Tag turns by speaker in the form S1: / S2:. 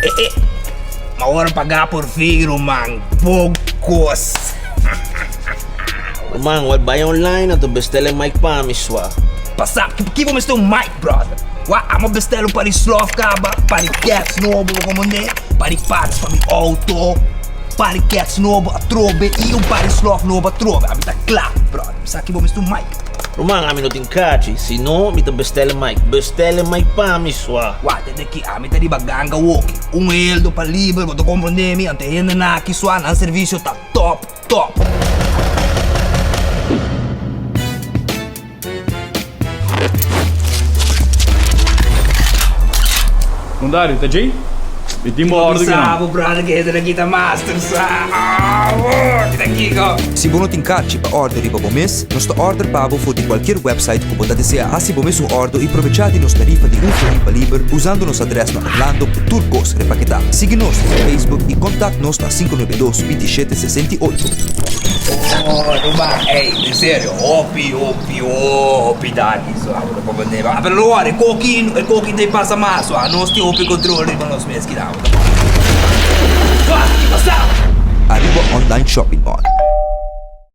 S1: Eh, eh. Ma ora paga por fin, ruman. Bon kos.
S2: Ruman, wèl bai online anto bestel e mic pa mi swa.
S1: Pasa, ki bo mester un mic, brother? Wak, amo bestel un par di slof kaba, par di kèts nobo, bo komprendé? Par di parts pa mi outo, par di kèts nobo atrobe i un par di slof nobo atrobe. Ami ta kla, brother. Mi sa ki bo mester un mic.
S2: Ruman, ami no tin kachi. Si no, mi ta bestel e mic. Bestel e mic pa mi, swa.
S1: Wak, tende ki ami ta riba ganga woki. Un heldo pa liber, bo ta komprendé mi? Anto e hendenan aki, swa, nan servisio ta top, top.
S3: Bon Dario, ta djei? Mi tin bo ordu ki nan.
S1: Bo brother ke hende kita master sa. Kita kiko.
S4: Si bo no tin karchi pa order riba bo mes, nos ta order pa bo for di kualkier website ku bo ta desea. Hasi bo mes un ordo i probechá di nos tarifa di un florin pa liber usando nos adrès na Orlando ku tur kos repaketá. Sigui nos riba Facebook i kontakt nos na 592 27 68.
S1: Oh, ruman, ey, en serio, hopi, hopi, hopi danki so abo ta comprende. Ah, pero lo e koki, e koki ta pasa mas so, nos tin hopi control riba nos mes kida abo ta. Wah, ki pasa?
S4: Aruba Online Shopping Mall.